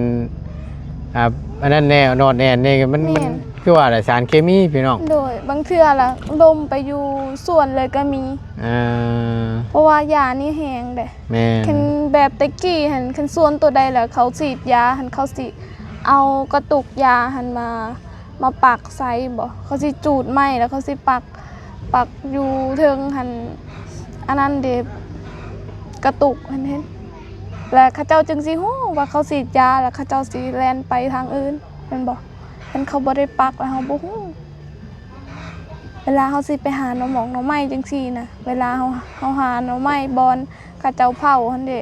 ອ່າ ອັນນັ້ນແນ່ ນອດແນ່ນນີ້ ມັນ ແມ່ນ ມັນຄືວ່າແຫຼະ ສານເຄມີພີ່ນ້ອງ. ໂດຍ ບາງເທື່ອລະລົມໄປຢູ່ສວນເລີຍກໍມີ. ອ່າ ເພາະວ່າຢານີ້ແຮງເດ້. ແມ່ນ. ຄັນແບບແຕ່ກີ້ຫັ້ນ ຄັນສວນໂຕໃດແລ້ວເຂົາສີດຢາຫັ້ນ ເຂົາຊິເອົາກະຕຸກຢາຫັ້ນມາ ມາປັກໃສ່ບໍ ເຂົາຊິຈູດໄມ້ແລ້ວເຂົາຊິປັກ ປັກຢູ່ເທິງຫັ້ນ ອັນນັ້ນເດ ກະຕຸກຫັ້ນເຫັນ ແລ້ວເຂົາເຈົ້າຈຶ່ງຊິຮູ້ວ່າເຂົາສີດຢາ ແລ້ວເຂົາເຈົ້າຊິແລ່ນໄປທາງອື່ນແມ່ນບໍ. ຄັນເຂົາບໍ່ໄດ້ປັກແລ້ວເຮົາບໍ່ຮູ້. ເວລາເຮົາຊິໄປຫາໜໍ່ໝອກໜໍ່ໄມ້ຈັ່ງຊີ້ນະ ເວລາເຮົາ ເຮົາຫາໜໍ່ໄມ້ບ່ອນເຂົາເຈົ້າເຜົາຫັ້ນເດ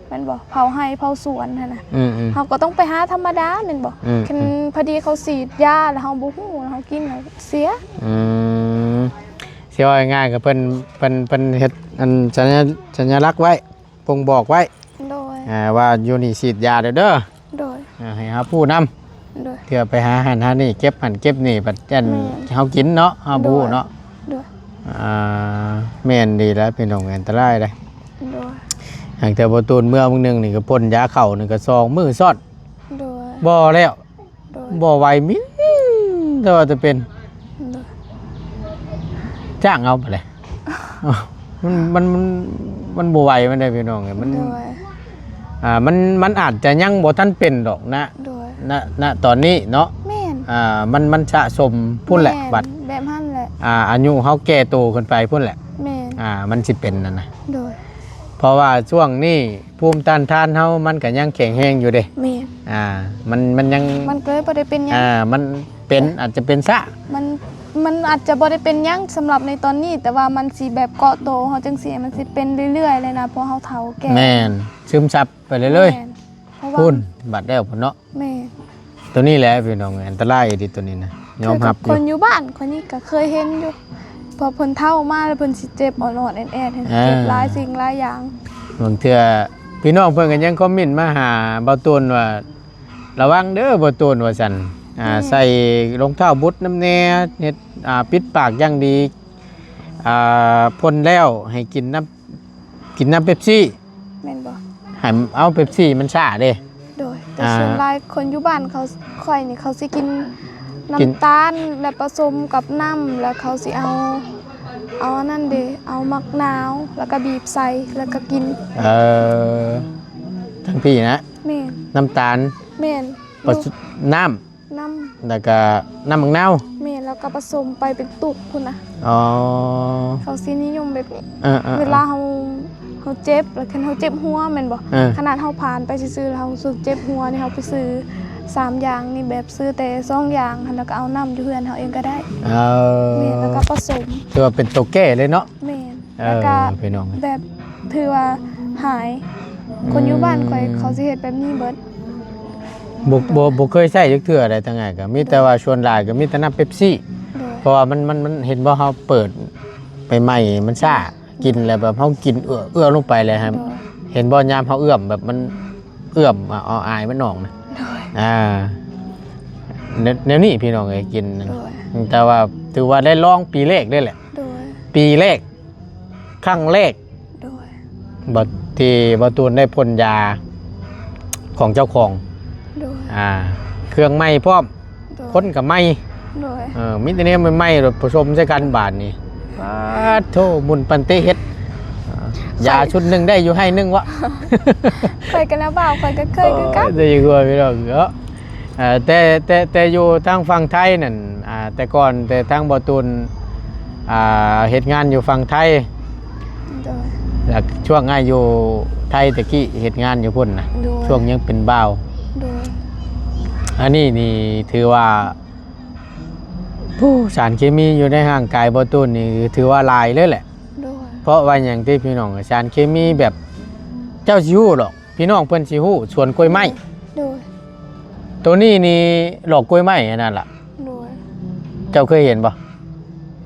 ແມ່ນບໍ່? ເຜົາໄຮ່ເຜົາສວນຫັ້ນນະ. ອືມໆ ເຮົາກໍຕ້ອງໄປຫາທຳມະດາແມ່ນບໍ່? ອືມໆ ຄັນພໍດີເຂົາສີດຢາແລ້ວເຮົາບໍ່ຮູ້ ເຮົາກິນແລ້ວເສຍ. ອືມ ຊິເວົ້າງ່າຍໆ ກໍເພິ່ນ ເພິ່ນ ເພິ່ນເຮັດອັນສັນຍະ ສັນຍະລັກໄວ້ ບົ່ງບອກໄວ້. ໂດຍ ອ່າ ວ່າຢູ່ນີ້ສີດຢາແລ້ວເດີ. ໂດຍ ອ່າ ໃຫ້ເຮົາຮູ້ນຳ. ໂດຍ ເທື່ອໄປຫາຫັ້ນຫານີ້ ເກັບຫັ້ນເກັບນີ້ ບັດອັນ ແມ່ນ ເຮົາກິນເນາະ ເຮົາບໍ່ຮູ້ເນາະ. ໂດຍ ອ່າ ແມ່ນດີແລ້ວພີ່ນ້ອງ ອັນຕະລາຍເດ້. ໂດຍ ຫາກແຕ່ບໍ່ຕູນເມືອມື້ໜຶ່ງນີ້ກໍພົ່ນຢາເຂົ້ານີ້ກໍສອງມື້ຊ້ອນ. ໂດຍ ບໍ່ແລ້ວ ໂດຍ ບໍ່ໄຫວມິນ ແຕ່ວ່າຈະເປັນ. ໂດຍ ຈ້າງເອົາໄປເລີຍ. ມັນ ມັນ ມັນ ມັນບໍ່ໄຫວມັນເດ້ພີ່ນ້ອງເອີຍ. ມັນ ໂດຍ ອ່າ ມັນ ມັນອາດຈະຍັງບໍ່ທັນເປັນດອກນະ. ໂດຍ ນະ ນະຕອນນີ້ເນາະ. ແມ່ນ ອ່າ ມັນ ມັນສະສົມພຸ້ນແຫຼະ. ແມ່ນ ບັດ ແບບຫັ້ນແຫຼະ. ອ່າ ອາຍຸເຮົາແກ່ໂຕຂຶ້ນໄປພຸ້ນແຫຼະ. ແມ່ນ ອ່າ ມັນຊິເປັນນັ້ນນະ. ໂດຍ ເພາະວ່າຊ່ວງນີ້ພູມຕ້ານທານເຮົາມັນກໍຍັງແຂງແຮງຢູ່ເດ້. ແມ່ນ ອ່າ ມັນ ມັນຍັງ ມັນກໍເລີຍບໍ່ໄດ້ເປັນຫຍັງ. ອ່າ ມັນເປັນ ອາດຈະເປັນຊ້າ ມັນ ມັນອາດຈະບໍ່ໄດ້ເປັນຫຍັງສຳລັບໃນຕອນນີ້ ແຕ່ວ່າມັນຊິແບບເກາະໂຕເຮົາຈັ່ງຊີ້ ມັນຊິເປັນເລື້ອຍໆເລີຍນະ ເພາະເຮົາເຖົ້າແກ່. ແມ່ນ ຊຶມຊັບໄປເລື້ອຍໆ. ແມ່ນ ເພາະວ່າ ພຸ້ນ ບາດແລ້ວພຸ້ນເນາະ. ແມ່ນ ໂຕນີ້ແຫຼະພີ່ນ້ອງ ອັນຕະລາຍອີ່ຫຼີໂຕນີ້ນະ ຍອມຮັບຢູ່. ຄົນຢູ່ບ້ານຂ້ອຍນີ້ກໍເຄີຍເຫັນຢູ່ ເພາະເພິ່ນເຖົ້າມາແລ້ວເພິ່ນຊິເຈັບອ່ອນໆແອດໆ ເຈັບຫຼາຍສິ່ງຫຼາຍຢ່າງ. ບາງເທື່ອພີ່ນ້ອງເພິ່ນກໍຍັງຄອມເມັນມາຫາເບົາຕູນວ່າ ລະວັງເດີເບົາຕູນ ວ່າຊັ້ນ. ອ່າ ແມ່ນ ໃສ່ລົງເທົ້າບຸດນຳແດ່ ເຮັດ ອ່າ ປິດປາກຢ່າງດີ. ອ່າ ພົ່ນແລ້ວໃຫ້ກິນນ້ຳ ກິນນ້ຳເປັບຊີ. ແມ່ນບໍ່? ໃຫ້ເອົາເປັບຊີມັນຊ້າເດ້. ໂດຍ ແຕ່ ອ່າ ສ່ວນຫຼາຍຄົນຢູ່ບ້ານເຂົາ ຂ້ອຍນີ້ເຂົາຊິກິນ ກິນ ນ້ຳຕານ ແລະປະສົມກັບນ້ຳ ແລ້ວເຂົາຊິເອົາ ເອົາອັນນັ້ນເດ້ ເອົາໝາກນາວ ແລ້ວກໍບີບໃສ່ ແລ້ວກໍກິນ. ເອີ ທັງພີ້ນະ. ແມ່ນ ນ້ຳຕານ. ແມ່ນ ປະສົມ ນ້ຳ ນ້ຳ ແລ້ວກະນ້ຳໝາກນາວ. ແມ່ນ ແລ້ວກໍປະສົມໄປເປັນຕຸກພຸ້ນນະ. ອໍ ເຂົາຊິນິຍົມແບບນີ້. ເອີໆໆ ເວລາເຮົາ ເຮົາເຈັບ ແລ້ວຄັນເຮົາເຈັບຫົວແມ່ນບໍ່? ເອີ ຂະໜາດເຮົາຜ່ານໄປຊື່ໆ ແລ້ວເຮົາເຈັບຫົວນີ້ ເຮົາໄປຊື້ສາມຢ່າງນີ້ ແບບຊື້ແຕ່ສອງຢ່າງຫັ້ນ ແລ້ວກໍເອົານ້ຳຢູ່ເຮືອນເຮົາເອງກໍໄດ້. ເອີ ແມ່ນ ແລ້ວກໍປະສົມ ຖືວ່າເປັນໂຕແກ້ເລີຍເນາະ. ແມ່ນ ເອີ ແລ້ວກໍ ພີ່ນ້ອງ ແບບຖືວ່າຫາຍ. ອືມ ຄົນຢູ່ບ້ານຂ້ອຍເຂົາຊິເຮັດແບບນີ້ເບິດ. ບໍ່ ບໍ່ ບໍ່ເຄີຍໃຊ້ຈັກເທື່ອໃດ ທາງອ້າຍກໍມີແຕ່ວ່າ ໂດຍ ສ່ວນຫຼາຍກໍມີແຕ່ນ້ຳເປັບຊີ. ໂດຍ ເພາະວ່າມັນ ມັນ ມັນເຫັນບໍ່ ເຮົາເປີດໃໝ່ໆ ມັນຊ້າ ກິນແລ້ວແບບເຮົາກິນເອື້ອ ເອື້ອລົງໄປແລ້ວ ໂດຍ ເຫັນບໍ່ ຍາມເຮົາເອື້ອມແບບມັນເອື້ອມ ເອົາອາຍມັນອອກນະ. ໂດຍ ອ່າ ແນວ ແນວນີ້ພີ່ນ້ອງເອີຍ ກິນ. ໂດຍ ແຕ່ວ່າຖືວ່າໄດ້ລອງປີແລກເດ້ແຫຼະ. ໂດຍ ປີແລກ ຄັ້ງແລກ. ໂດຍ ບັດທີ່ບ່າວຕູນໄດ້ພົ່ນຢາຂອງເຈົ້າຂອງ. ໂດຍ ອ່າ ເຄື່ອງໃໝ່ພ້ອມ. ໂດຍ ຄົນກໍໃໝ່. ໂດຍ ເອີ ມີແຕ່ແນວໃໝ່ໆ ໂດດປະສົມໃສ່ກັນບາດນີ້. ປາດໂທ ໝຸ່ນປັນເຕເຮັດ. ຢາຊຸດໜຶ່ງໄດ້ຢູ່ໄຮ່ໜຶ່ງວະ. ຂ້ອຍກໍນະບ່າວ ຂ້ອຍກໍເຄີຍຄືກັນ. ໂອ້ຍ ແຕ່ຢູ່ກັບພີ່ນ້ອງເນາະ. ເອີ ແຕ່ ແຕ່ ແຕ່ຢູ່ທາງຝັ່ງໄທນັ້ນ ອ່າ ແຕ່ກ່ອນ ແຕ່ທາງບ່າວຕູນ ອ່າ ເຮັດງານຢູ່ຝັ່ງໄທ. ໂດຍ ແລ້ວຊ່ວງອ້າຍຢູ່ໄທແຕ່ກີ້ ເຮັດງານຢູ່ພຸ້ນນະ. ໂດຍ ຊ່ວງຍັງເປັນບ່າວ. ໂດຍ ອັນນີ້ນີ້ຖືວ່າ ໂອ້ ສານເຄມີຢູ່ໃນຮ່າງກາຍບ່າວຕູນນີ້ຖືວ່າຫຼາຍເລີຍແຫຼະ. ໂດຍ ເພາະວ່າຫຍັງຕິພີ່ນ້ອງ ສານເຄມີແບບ ເຈົ້າຊິຮູ້ດອກ ພີ່ນ້ອງເພິ່ນຊິຮູ້ ສວນກ້ວຍໄມ້ ໂດຍ ໂຕນີ້ນີ້ຫຼອກກ້ວຍໄມ້ອັນນັ້ນລະ ໂດຍ ເຈົ້າເຄີຍເຫັນບໍ່?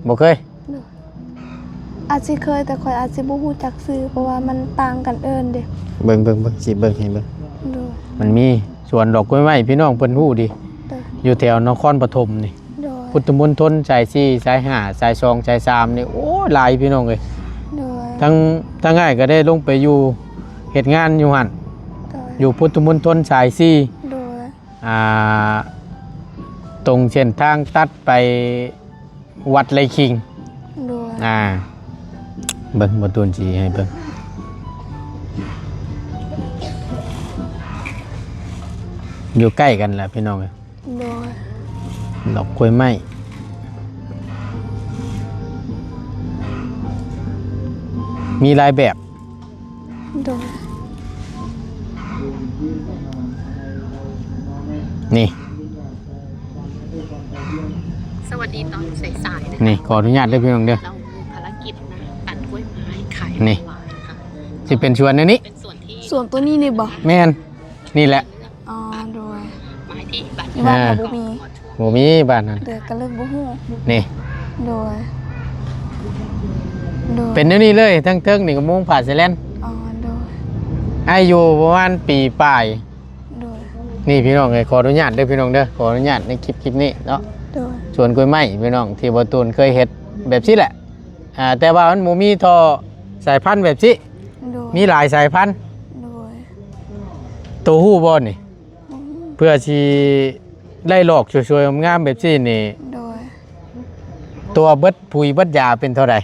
ບໍ່ເຄີຍ ໂດຍ ອາດຊິເຄີຍ ແຕ່ຂ້ອຍອາດຊິບໍ່ຮູ້ຈັກຊື່ ເພາະວ່າມັນຕ່າງກັນເອີ້ນເດ້ ເບິ່ງ ເບິ່ງ ເບິ່ງ ຊິເບິ່ງໃຫ້ເບິ່ງ ໂດຍ ມັນມີສວນດອກກ້ວຍໄມ້ ພີ່ນ້ອງເພິ່ນຮູ້ດີ ໂດຍ ຢູ່ແຖວນະຄອນປະຖົມນີ້ ໂດຍ ພຸດທະມົນທົນສາຍສີ່ ສາຍຫ້າ ສາຍສອງ ສາຍສາມນີ້ ໂອ້ຍ ຫຼາຍພີ່ນ້ອງເອີຍ ໂດຍ ທັງ ທັງອ້າຍກໍໄດ້ລົງໄປຢູ່ເຮັດງານຢູ່ຫັ້ນ ໂດຍ ຢູ່ພຸດທະມົນທົນສາຍສີ່ ໂດຍ ອ່າ ຕົງເສັ້ນທາງຕັດໄປວັດໄລຄີງ ໂດຍ ອ່າ ເບິ່ງ ບໍ່ຕູນຊິໃຫ້ເບິ່ງ ຢູ່ໃກ້ກັນແຫຼະພີ່ນ້ອງເອີຍ ໂດຍ ດອກກ້ວຍໄມ້ ມີຫຼາຍແບບ ໂດຍ ນີ້ ສະຫວັດດີຕອນສາຍໆ ນີ້ ຂໍອະນຸຍາດເດີພີ່ນ້ອງເດີ ເຮົາມີພາລະກິດນະ ຕັດກ້ວຍໄມ້ຂາຍ ນີ້ ອອນລາຍນະຄະ ຊິເປັນສວນແນວນີ້ ເປັນສວນທີ່ ສວນໂຕນີ້ນີ້ບໍ່? ແມ່ນ ນີ້ແຫຼະ ອໍ ໂດຍ ຢູ່ບ້ານເຮົາບໍ່ມີ ບໍ່ມີບ້ານນັ້ນ ໂດຍ ກໍເລີຍບໍ່ຮູ້ ນີ້ ໂດຍ ໂດຍ ເປັນແນວນີ້ເລີຍ ທັງເທິງນີ້ກໍມຸງຜ້າສະແລນ ອໍ ໂດຍ ອາຍຸປະມານປີປາຍ ໂດຍ ນີ້ພີ່ນ້ອງເອີຍ ຂໍອະນຸຍາດເດີພີ່ນ້ອງເດີ ຂໍອະນຸຍາດໃນຄລິບ ຄລິບນີ້ເນາະ ໂດຍ ສວນກ້ວຍໄມ້ພີ່ນ້ອງ ທີ່ບໍ່ຕູນເຄີຍເຮັດແບບຊີ້ແຫຼະ ອ່າ ແຕ່ວ່າມັນບໍ່ມີທໍ່ສາຍພັນແບບຊີ້ ໂດຍ ມີຫຼາຍສາຍພັນ ໂດຍ ໂຕຮູ້ບໍ່ນີ້? ບໍ່ຮູ້ ເພື່ອຊິໄດ້ຫຼອກສວຍໆ ງາມໆ ແບບຊີ້ນີ້ ໂດຍ ຕົວເບິດປຸ໋ຍເບິດຢາເປັນເທົ່າໃດ?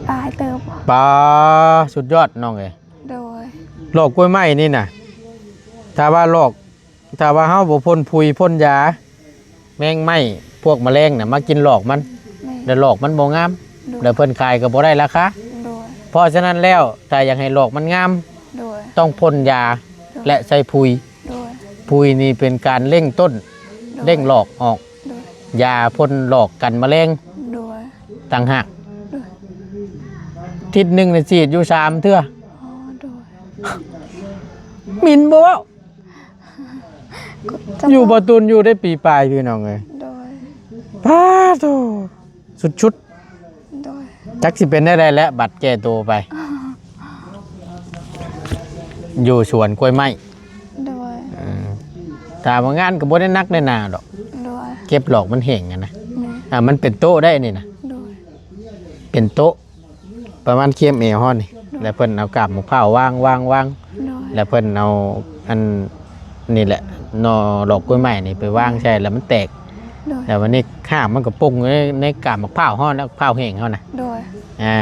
ຫຼາຍເຕີບ ປາ ສຸດຍອດນ້ອງເອີຍ ໂດຍ ຫຼອກກ້ວຍໄມ້ນີ້ນະ ຖ້າວ່າຫຼອກ ຖ້າວ່າເຮົາບໍ່ພົ່ນປຸ໋ຍພົ່ນຢາ ແມງໄມ້ພວກມະແລງນະມາກິນຫຼອກມັນ ແມ່ນ ແລ້ວຫຼອກມັນບໍ່ງາມ ໂດຍ ແລ້ວເພິ່ນຂາຍກໍບໍ່ໄດ້ລາຄາ ໂດຍ ເພາະສະນັ້ນແລ້ວ ຖ້າຢາກໃຫ້ຫຼອກມັນງາມ ໂດຍ ຕ້ອງພົ່ນຢາ ໂດຍ ແລະໃສ່ປຸ໋ຍ ໂດຍ ປຸ໋ຍນີ້ເປັນການເລັ່ງຕົ້ນ ໂດຍ ເລັ່ງຫຼອກອອກ ໂດຍ ຢາພົ່ນຫຼອກກັນມະແລງ ໂດຍ ຕ່າງຫາກ ໂດຍ ທິດໜຶ່ງນີ້ສີດຢູ່ສາມເທື່ອ ອໍ ໂດຍ ໝິ່ນບໍ່ເວົ້າ ຢູ່ບໍ່ຕຸນຢູ່ໄດ້ປີປາຍພີ່ນ້ອງເອີຍ ໂດຍ ປາໂທ ສຸດໆ ໂດຍ ຈັກຊິເປັນແນວໃດແຫຼະ ບັດແກ້ໂຕໄປ ຢູ່ສວນກ້ວຍໄມ້ ໂດຍ ເອີ ຖ້າວ່າງານກໍບໍ່ໄດ້ໜັກໄດ້ໜາດອກ ໂດຍ ເກັບຫຼອກມັນແຫ້ງຫັ້ນນະ ແມ່ນ ອ່າ ມັນເປັນໂຕະໄດ້ນີ້ນະ ໂດຍ ເປັນໂຕະ ປະມານຄຽມແອວເຮົານີ້ ແລ້ວເພິ່ນເອົາກາບໝາກພ້າວວາງ ວາງ ວາງ ໂດຍ ແລ້ວເພິ່ນເອົາອັນນີ້ແຫຼະ ໜໍ່ຫຼອກກ້ວຍໄມ້ນີ້ໄປວາງໃສ່ ແລ້ວມັນແຕກ ໂດຍ ແລ້ວບັດນີ້ຮາກມັນກໍປົງຢູ່ໃນ ໃນກາບໝາກພ້າວເຮົານະ ໝາກພ້າວແຫ້ງເຮົານະ ໂດຍ ອ່າ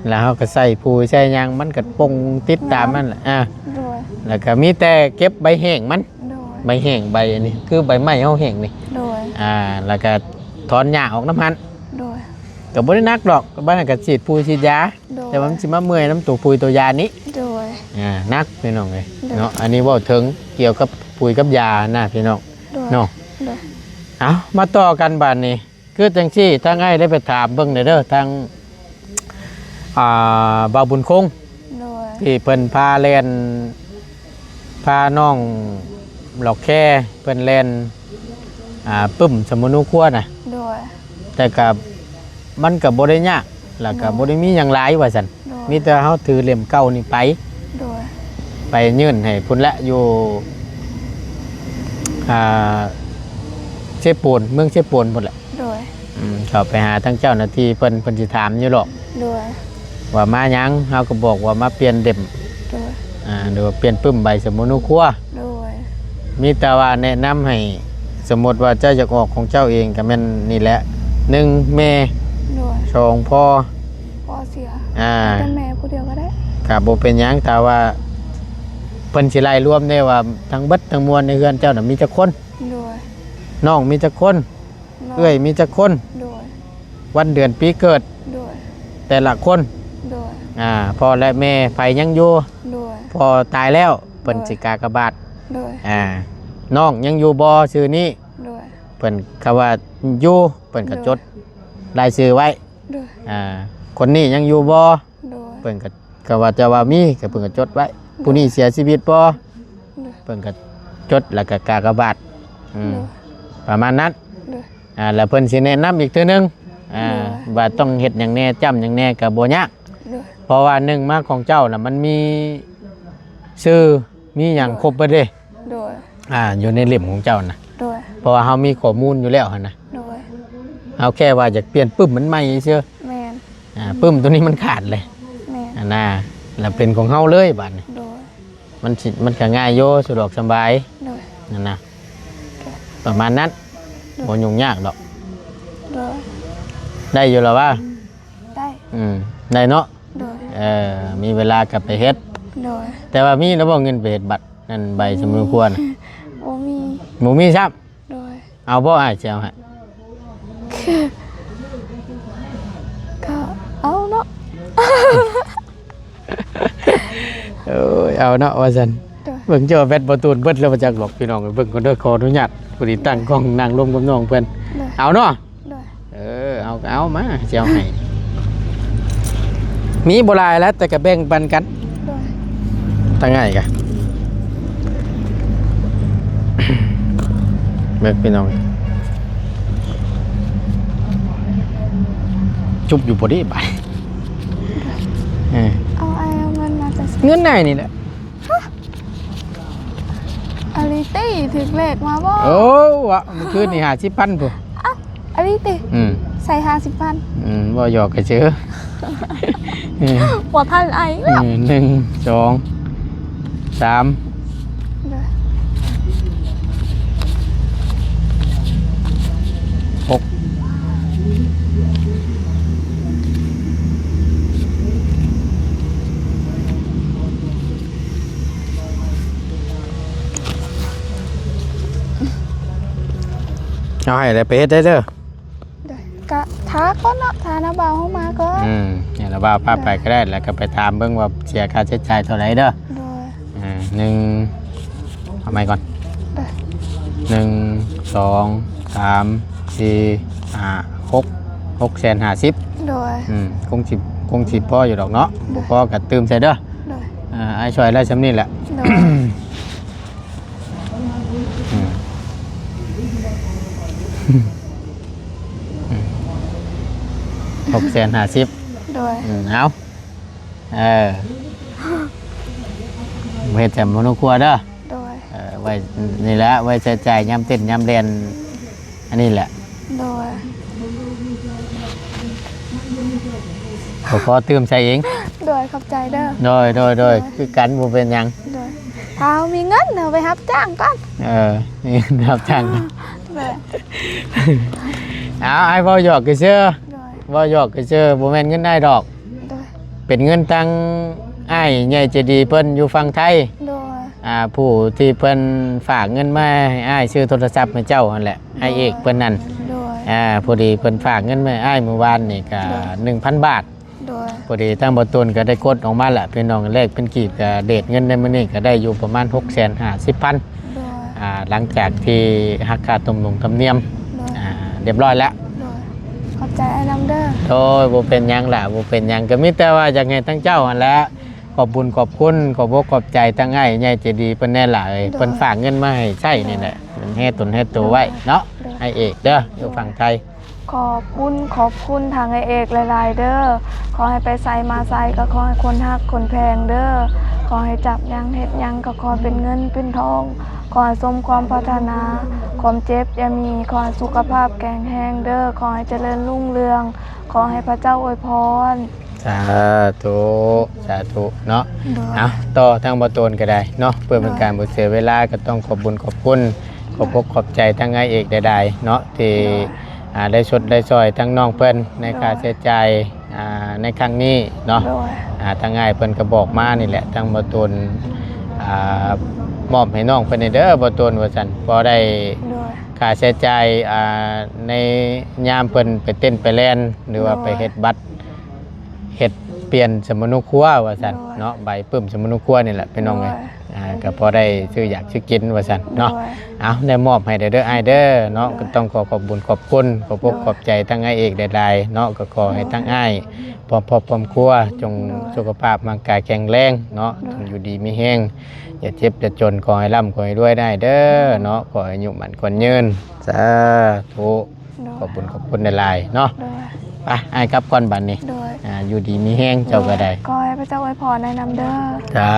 ແລ້ວເຮົາກໍໃສ່ປຸ໋ຍໃສ່ຫຍັງ ມັນກໍປົງຕິດຕາມມັນແຫຼະ ອ່າ ໂດຍ ແລ້ວກໍມີແຕ່ເກັບໃບແຫ້ງມັນ ໂດຍ ໃບແຫ້ງ ໃບອັນນີ້ ຄືໃບໄມ້ເຮົາແຫ້ງນີ້ ໂດຍ ອ່າ ແລ້ວກໍຖອນຫຍ້າອອກນຳຫັ້ນ ໂດຍ ກໍບໍ່ໄດ້ໜັກດອກ ບາດນັ້ນກໍສີດປຸ໋ຍສີດຢາ ໂດຍ ແຕ່ວ່າມັນຊິມາເມື່ອຍນຳຕົວປຸ໋ຍຕົວຢານີ້ ໂດຍ ອ່າ ໜັກພີ່ນ້ອງເອີຍ ໂດຍ ເນາະ ອັນນີ້ເວົ້າເຖິງກ່ຽວກັບປຸ໋ຍກັບຢານະພີ່ນ້ອງ ໂດຍ ເນາະ ໂດຍ ເອົາ ມາຕໍ່ກັນບາດນີ້ ຄືຈັ່ງຊີ້ ທາງອ້າຍໄດ້ໄປຖາມເບິ່ງແດ່ເດີ ທາງ ອ່າ ບ່າວບຸນຄົງ ໂດຍ ທີ່ເພິ່ນພາແລ່ນ ພານ້ອງຫຼອກແຄ ເພິ່ນແລ່ນ ອ່າ ປຶ້ມສຳມະໂນຄົວນະ ໂດຍ ແຕ່ກະ ມັນກະບໍ່ໄດ້ຍາກ ແລ້ວກະ ໂດຍ ບໍ່ໄດ້ມີຫຍັງຫຼາຍວ່າຊັ້ນ ໂດຍ ມີແຕ່ເຮົາຖືເຫຼັ້ມເກົ່ານີ້ໄປ ໂດຍ ໄປຍື່ນໃຫ້ພຸ້ນແຫຼະ ຢູ່ ອ່າ ເຊໂປນ ເມືອງເຊໂປນພຸ້ນແຫຼະ ໂດຍ ອືມ ເຂົ້າໄປຫາທາງເຈົ້າໜ້າທີ່ເພິ່ນ ເພິ່ນຊິຖາມຢູ່ດອກ ໂດຍ ວ່າມາຫຍັງ ເຮົາກໍບອກວ່າມາປ່ຽນເຫຼັ້ມ ໂດຍ ອ່າ ຫຼືວ່າປ່ຽນປຶ້ມໃບສຳມະໂນຄົວ ໂດຍ ມີແຕ່ວ່າແນະນຳໃຫ້ ສົມມຸດວ່າເຈົ້າຢາກອອກຂອງເຈົ້າເອງ ກໍແມ່ນນີ້ແຫຼະ ໜຶ່ງແມ່ ໂດຍ ສອງພໍ່ ພໍ່ເສຍ ອ່າ ມີແຕ່ແມ່ຜູ້ດຽວກໍໄດ້ ກໍບໍ່ເປັນຫຍັງ ຖ້າວ່າເພິ່ນຊິໄລ່ລວມເດ້ວ່າ ທັງເບິດທັງມວນໃນເຮືອນເຈົ້ານະມີຈັກຄົນ ໂດຍ ນ້ອງມີຈັກຄົນ ນ້ອງ ເອື້ອຍມີຈັກຄົນ ໂດຍ ວັນເດືອນປີເກີດ ໂດຍ ແຕ່ລະຄົນ ໂດຍ ອ່າ ພໍ່ແລະແມ່ໃຜຍັງຢູ່ ໂດຍ ພໍ່ຕາຍແລ້ວ ເພິ່ນ ໂດຍ ຊິກາກະບາດ ໂດຍ ອ່າ ນ້ອງຍັງຢູ່ບໍ່ຊື່ນີ້ ໂດຍ ເພິ່ນ ຄຳວ່າຢູ່ ເພິ່ນກໍ ໂດຍ ຈົດລາຍຊື່ໄວ້ ໂດຍ ອ່າ ຄົນນີ້ຍັງຢູ່ບໍ່ ໂດຍ ເພິ່ນກໍ ກໍວ່າເຈົ້າວ່າມີ ກໍເພິ່ນກໍຈົດໄວ້ ໂດຍ ຜູ້ນີ້ເສຍຊີວິດບໍ່ ໂດຍ ເພິ່ນກໍຈົດ ແລ້ວກໍກາກະບາດ ອືມ ໂດຍ ປະມານນັ້ນ ໂດຍ ອ່າ ແລ້ວເພິ່ນຊິແນະນຳອີກເທື່ອໜຶ່ງ ອ່າ ໂດຍ ວ່າຕ້ອງເຮັດຫຍັງແດ່ ຈ້ຳຫຍັງແດ່ ກໍບໍ່ຍາກ ໂດຍ ເພາະວ່າໜຶ່ງມາຂອງເຈົ້ານະ ມັນມີຊື່ ມີຫຍັງ ໂດຍ ຄົບເບິດເດ້ ໂດຍ ອ່າ ຢູ່ໃນເຫຼັ້ມຂອງເຈົ້ານະ ໂດຍ ເພາະວ່າເຮົາມີຂໍ້ມູນຢູ່ແລ້ວຫັ້ນນະ ໂດຍ ເຮົາແຄ່ວ່າຢາກປ່ຽນປຶ້ມມັນໃໝ່ຊື່ ແມ່ນ ອ່າ ປຶ້ມໂຕນີ້ມັນຂາດເລີຍ ແມ່ນ ອັນນະ ລະເປັນຂອງເຮົາເລີຍບາດນີ້ ໂດຍ ມັນຊິ ມັນກໍງ່າຍຢູ່ ສະດວກສະບາຍ ໂດຍ ນັ້ນນະ ປະມານນັ້ນ ໂດຍ ບໍ່ຫຍຸ້ງຍາກດອກ ໂດຍ ໄດ້ຢູ່ລະວ່າ ໄດ້ ອືມ ໄດ້ເນາະ ໂດຍ ເອີ ມີເວລາກໍໄປເຮັດ ໂດຍ ແຕ່ວ່າມີລະບໍ່ເງິນໄປເຮັດບັດນັ້ນ ໃບສຳມະໂນຄົວນະ ບໍ່ມີ ບໍ່ມີຊ້ຳ ໂດຍ ເອົາບໍ່ ອ້າຍຊິເອົາໃຫ້ ກໍເອົາເນາະ ໂອ້ຍ ເອົາເນາະວ່າຊັ້ນ ໂດຍ ເບິ່ງເຈົ້າແບັດບໍ່ຕູນເບິດແລ້ວບໍ່ຈັກດອກ ພີ່ນ້ອງ ເບິ່ງກ່ອນເດີ ຂໍອະນຸຍາດ ພໍດີຕັ້ງກ້ອງນັ່ງລົມກັບນ້ອງເພິ່ນ ໂດຍ ເອົາເນາະ ໂດຍ ເອີ ເອົາກໍເອົາມາ ຊິເອົາໃຫ້ ມີບໍ່ຫຼາຍແຫຼະ ແຕ່ກໍແບ່ງປັນກັນ ໂດຍ ທາງອ້າຍກະ ເບິ່ງພີ່ນ້ອງ ຈຸບຢູ່ບໍ່ເດບາດ ເອີ ເອົາ ອ້າຍເອົາເງິນມາແຕ່ໃສ? ເງິນອ້າຍນີ້ແຫຼະ ຮະ ອີ່ຫຼີຕິ ຖືກເລກມາບໍ່? ໂອ້ ວະ ມື້ຄືນນີ້ຫ້າສິບພັນພຸ້ນ ອາ ອີ່ຫຼີຕິ ອືມ ໃສ່ຫ້າສິບພັນ ອືມ ບໍ່ ຫຍອກກະເຈີ ບໍ່ທັນໄອແລ້ວ ອືມ ໜຶ່ງ ສອງ ສາມ ໂດຍ ຫົກ ເອົາໃຫ້ແລ້ວໄປເຮັດໄດ້ເດີ ໂດຍ ກະຖ້າກ່ອນເນາະ ຖ້ານ້າບ່າວເຮົາມາກ່ອນ ອືມ ໃຫ້ນ້າບ່າວພາໄປກໍໄດ້ ໂດຍ ແລ້ວກໍໄປຖາມເບິ່ງວ່າເສຍຄ່າໃຊ້ຈ່າຍເທົ່າໃດເດີ ໂດຍ ອ່າ ໜຶ່ງ ເອົາໃໝ່ກ່ອນ ໂດຍ ໜຶ່ງ ສອງ ສາມ ສີ່ ຫ້າ ຫົກ ຫົກແສນຫ້າສິບ ໂດຍ ອືມ ຄົງຊິ ຄົງຊິພໍຢູ່ດອກເນາະ ໂດຍ ບໍ່ພໍກໍຕື່ມໃສ່ເດີ ໂດຍ ອ່າ ອ້າຍຊ່ວຍໄດ້ສ່ຳນີ້ແຫຼະ ໂດຍ ອືມ ຫົກແສນຫ້າສິບ ໂດຍ ອືມ ເອົາ ເອີ ເຮັດແຕ່ມະນຸຄົວເດີ ໂດຍ ເອີ ໄວ້ນີ້ແຫຼະ ໄວ້ໃຊ້ຈ່າຍຍາມເຕັ້ນຍາມແລ່ນ ອັນນີ້ແຫຼະ ໂດຍ ກໍພໍຕື່ມໃສ່ເອງ ໂດຍ ຂອບໃຈເດີ ໂດຍ ໂດຍ ໂດຍ ໂດຍ ຄືກັນ ບໍ່ເປັນຫຍັງ ໂດຍ ຖ້າເຮົາມີເງິນ ເຮົາໄປຮັບຈ້າງກ່ອນ ເອີ ມີເງິນຮັບຈ້າງ ໂດຍ ເອົາ ອ້າຍເວົ້າຫຍອກຊື່ ໂດຍ ເວົ້າຫຍອກຊື່ ບໍ່ແມ່ນເງິນອ້າຍດອກ ໂດຍ ເປັນເງິນທາງອ້າຍໃຫຍ່ໃຈດີເພິ່ນຢູ່ຝັ່ງໄທ ໂດຍ ອ່າ ຜູ້ທີ່ເພິ່ນຝາກເງິນມາໃຫ້ອ້າຍຊື້ໂທລະສັບໃຫ້ເຈົ້າຫັ້ນແຫຼະ ໂດຍ ອ້າຍເອກເພິ່ນນັ້ນ ໂດຍ ອ່າ ພໍດີເພິ່ນຝາກເງິນມາໃຫ້ອ້າຍມື້ວານນີ້ກະ ໂດຍ ໜຶ່ງພັນບາດ ໂດຍ ພໍດີທາງບໍ່ຕູນກໍໄດ້ກົດອອກມາລະ ພີ່ນ້ອງ ແລກເປັນກີບກໍເດດເງິນໃນມື້ນີ້ກໍໄດ້ຢູ່ປະມານຫົກແສນຫ້າສິບພັນ ໂດຍ ອ່າ ຫຼັງຈາກທີ່ຫັກຄ່າຕົມລົງທຳນຽມ ໂດຍ ອ່າ ຮຽບຮ້ອຍແລ້ວ ໂດຍ ຂອບໃຈອ້າຍນຳເດີ ໂດຍ ບໍ່ເປັນຫຍັງລະ ບໍ່ເປັນຫຍັງ ກໍມີແຕ່ວ່າຢາກໃຫ້ທາງເຈົ້າຫັ້ນແຫຼະ ຂອບບຸນຂອບຄຸນ ຂອບອົກຂອບໃຈທາງອ້າຍໃຫຍ່ໃຈດີເພິ່ນແດ່ຫຼາຍ ໂດຍ ເພິ່ນຝາກເງິນມາໃຫ້ໃຊ້ນີ້ແຫຼະ ໂດຍ ເປັນແຮ່ຕົນແຮ່ໂຕໄວ້ເນາະ ໂດຍ ອ້າຍເອກເດີ ໂດຍ ຢູ່ຝັ່ງໄທ ຂອບຄຸນ ຂອບຄຸນທາງອ້າຍເອກຫຼາຍໆເດີ ຂໍໃຫ້ໄປໃສມາໃສກໍຂໍໃຫ້ຄົນຮັກຄົນແພງເດີ ຂໍໃຫ້ຈັບຫຍັງເຮັດຫຍັງກໍຂໍເປັນເງິນເປັນທອງ ຂໍໃຫ້ສົມຄວາມປາດຖະໜາ ຄວາມເຈັບຢ່າມີ ຂໍໃຫ້ສຸຂະພາບແຂງແຮງເດີ ຂໍໃຫ້ຈະເລີນຮຸ່ງເຮືອງ ຂໍໃຫ້ພະເຈົ້າອວຍພອນ. ສາທຸ ສາທຸເນາະ. ໂດຍ ເອົາ ຕໍ່ທາງບໍ່ໂຕນກໍໄດ້ເນາະ ເພື່ອເປັນການບໍ່ເສຍເວລາ ກໍຕ້ອງຂອບບຸນຂອບຄຸນ ຂອບອົກຂອບໃຈທາງອ້າຍເອກຫຼາຍໆເນາະ ທີ່ ໂດຍ ອ່າ ໄດ້ຊົດໄດ້ຊ່ອຍທາງນ້ອງເພິ່ນໃນ ໂດຍ ຄ່າໃຊ້ຈ່າຍ ອ່າ ໃນຄັ້ງນີ້ເນາະ. ໂດຍ ອ່າ ທາງອ້າຍເພິ່ນກໍບອກມານີ້ແຫຼະ ທາງບໍ່ໂຕນ ອ່າ ມອບໃຫ້ນ້ອງເພິ່ນແດ່ເດີ ບໍ່ໂຕນ ວ່າຊັ້ນ ພໍໄດ້ ໂດຍ ຄ່າໃຊ້ຈ່າຍ ອ່າ ໃນຍາມເພິ່ນໄປເຕັ້ນໄປແລ່ນ ຫຼືວ່າ ໂດຍ ໄປເຮັດບັດ ເຮັດປ່ຽນສຳມະໂນຄົວວ່າຊັ້ນ ໂດຍ ເນາະ ໃບປຶ້ມສຳມະໂນຄົວນີ້ແຫຼະພີ່ນ້ອງເອີຍ. ໂດຍ ອ່າ ກໍພໍໄດ້ຊື້ຢາກຊື້ກິນວ່າຊັ້ນເນາະ. ໂດຍ ເອົາ ໄດ້ມອບໃຫ້ເດີອ້າຍເດີເນາະ. ໂດຍ ກໍຕ້ອງຂໍຂອບບຸນຂອບຄຸນ ຂອບອົກ ໂດຍ ຂອບໃຈທາງອ້າຍເອກຫຼາຍໆເນາະ. ກໍຂໍໃຫ້ ໂດຍ ທາງອ້າຍພ້ອມຄອບພ້ອມຄົວ ຈົ່ງ ໂດຍ ສຸຂະພາບຮ່າງກາຍແຂງແຮງເນາະ. ໂດຍ ຈົ່ງຢູ່ດີມີແຮງ ຢ່າເຈັບຢ່າຈົນ ຂໍໃຫ້ລ່ຳຂໍໃຫ້ລວຍໄດ້ເດີເນາະ. ໂດຍ ຂໍໃຫ້ອາຍຸໝັ້ນຂວັນຍືນ ສາທຸ. ໂດຍ ຂອບຄຸນ ຂອບຄຸນຫຼາຍໆເນາະ. ໂດຍ ໄປ ອ້າຍກັບກ່ອນບັດນີ້. ໂດຍ ອ່າ ຢູ່ດີມີແຮງເຈົ້າກໍໄດ້. ໂດຍ ຂໍໃຫ້ພະເຈົ້າອວຍພອນໃຫ້ນຳເດີ. ສາ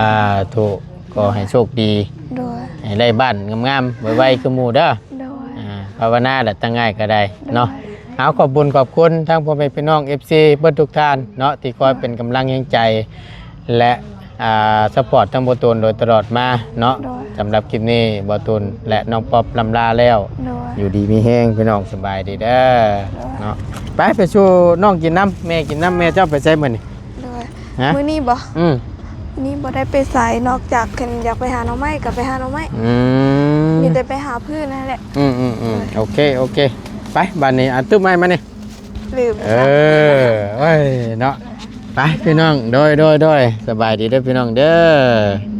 ທຸ. ຂໍໃຫ້ໂຊກດີ. ໂດຍ ໃຫ້ໄດ້ບ້ານງາມໆໄວໆຄືໝູ່ເດີ. ໂດຍ ອ່າ ພາວະນາແຫຼະ ຕັ້ງງ່າຍກໍໄດ້ເນາະ. ໂດຍ ເອົາ ຂອບບຸນຂອບຄຸນທັງພໍ່ແມ່ພີ່ນ້ອງ ເອັຟຊີ ເບິດທຸກທ່ານເນາະ ທີ່ຄອຍ ໂດຍ ເປັນກຳລັງແຮງໃຈ ແລະ ອ່າ ຊັບພອດທັງບ່າວຕູນໂດຍຕະຫຼອດມາເນາະ. ໂດຍ ສຳລັບຄລິບນີ້ ບ່າວຕູນ ແລະ ນ້ອງປັອບ ລ່ຳລາແລ້ວ. ໂດຍ ຢູ່ດີມີແຮງພີ່ນ້ອງ ສະບາຍດີເດີ. ໂດຍ ເນາະ ໄປ ໄປສູ່ນ້ອງກິນນ້ຳ ແມ່ກິນນ້ຳ. ແມ່ເຈົ້າໄປໃສມື້ນີ້? ໂດຍ ຮະ? ມື້ນີ້ບໍ່? ອືມ ມື້ນີ້ບໍ່ໄດ້ໄປໃສ ນອກຈາກຄັນຢາກໄປຫາໜໍ່ໄມ້ກໍໄປຫາໜໍ່ໄມ້. ອືມ ມີແຕ່ໄປຫາພືດນັ້ນແຫຼະ. ອືມໆໆ ໂດຍ ໂອເຄ ໂອເຄ. ໄປ ບາດນີ້ ອາ ຕຶບໄມ້ມານີ້. ລືມ ເອີ ໂອ້ຍ ເນາະ. ໄປພີ່ນ້ອງ ໂດຍ ໂດຍ ໂດຍ ສະບາຍດີເດີພີ່ນ້ອງເດີ.